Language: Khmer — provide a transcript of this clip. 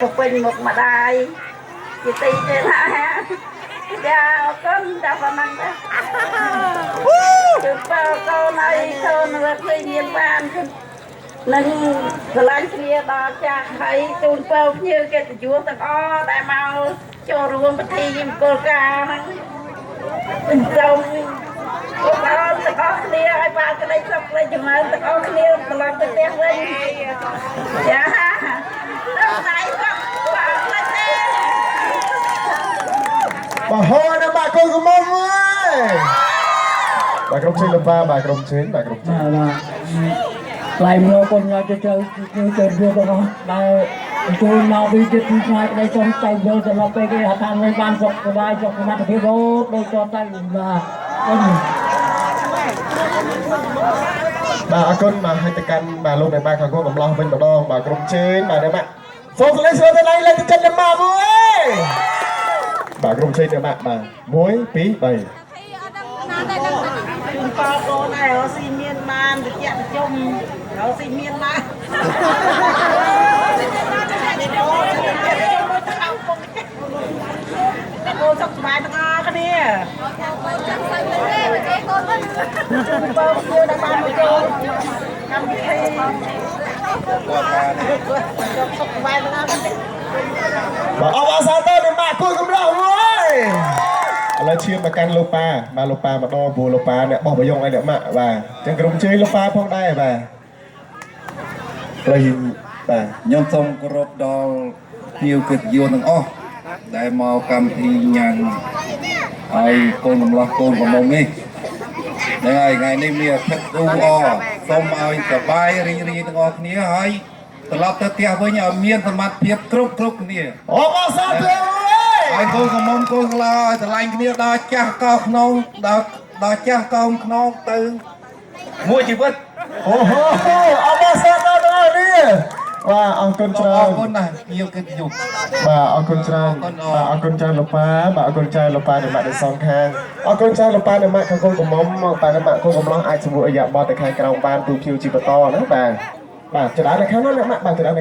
ពេញមុខម្ដាយជាទីទេណាចាអរគុណតែប៉ុណ្ណឹងទេគឺបើកូនឲ្យកូនរត់ឃើញមានបានគឺនឹងស្រឡាញ់គ្នាដល់ចាស់ហើយជូនពរភ្ញៀវកិត្តិយសទាំងអស់ដែលមកចូលរួមពិធីមង្គលការហ្នឹងសូមបងប្អូនទាំងអស់គ្នាឲ្យបានក្តីសុខក្តីចម្រើនទាំងអស់គ្នាត្រឡប់ទៅផ្ទះវិញចាដល់ដៃក៏បាទផ្លេចទេ បាទហូរណាបាទកូនកំមុំអើយបាទក្រុមជើងលំបាបាទក្រុមជើងបាទក្រុមជើង បាទបាទថ្លៃមកកូនញ៉ាំទៅទៅទៅទៅទៅដល់ជួយមកពីចិត្តពីឆ្ងាយក្តីសុំទៅវិលត្រឡប់ទៅគេហថានឹងបានសុខសប្បាយសុខសមត្ថភាពរហូតដូចតទៅបាទអរ បាទអរគុណបាទឲ្យទៅកាន់បាទលោកអ្នកបាទខាងកូនកំឡោះវិញម្ដងបាទក្រុមជើងបាទអ្នកបាទសូមសលេងស្រុតទៅដៃលេខទៅចិត្តអ្នកបាទមួយបាទក្រុមជើងអ្នកបាទបាទ1 2 3 ជូនពរកូនឲ្យរកស៊ីមានបានវិជ្ជាប្រជុំរកស៊ីមានបានកូនសុខសប្បាយទាំងអស់គ្នាជូនពរភ្ញៀវដែលបានមកចូលកម្មវិធីសុខសប្បាយទាំងអស់គ្នា បាទអបអរសាទរអ្នកបាទកូនកំឡោះមួយឥឡូវឈានមកកាន់លោកប៉ាបាទលោកប៉ាម្ដងព្រោះលោកប៉ាអ្នកបោះបយងឲ្យអ្នកម៉ាក់បាទអញ្ចឹងក្រុមជើងលោកប៉ាផងដែរបាទហើយបាទ ខ្ញុំសូមគោរពដល់ភ្ញៀវកិត្តិយសទាំងអស់ដែលមកកម្មវិធីញ៉ាំហើយកូនកំឡោះកូនកំមុំនេះហ្នឹងហើយថ្ងៃនេះមានអាទិត្យអ៊ូអរសូមឲ្យសប្បាយរីករាយទាំងអស់គ្នាហើយត្រឡប់ទៅផ្ទះវិញឲ្យមានសមត្ថភាពគ្រប់គ្រប់គ្នា អបអរសាទរមួយ ហើយកូនកំមុំកូនក្លោឲ្យស្រឡាញ់គ្នាដល់ចាស់កោខ្នងដល់ដល់ចាស់កោខ្នងទៅមួយជីវិត អូហូអបអរសាទរដល់នេះបាទអរគុណច្រើ អ ន រគុណណាស់ភ្ញៀវកិត្តិយស បាទអរគុណច្រើនបាទអរគុណច្រើនលោកប៉ាបាទអរគុណច្រើនលោកប៉ានិងម៉ាក់ទាំងសងខាងអរគុណច្រើនលោកប៉ានិងម៉ាក់ខាងកូនកំមុំមកប៉ានិងម៉ាក់កូនកំឡោះអាចសម្រួលអរិយាប័ត្រទៅខាងក្រោមបានទូភៀវជីបន្តណាបាទបាទចរានៅខាងនោះអ្នកម៉ាក់បាទចរា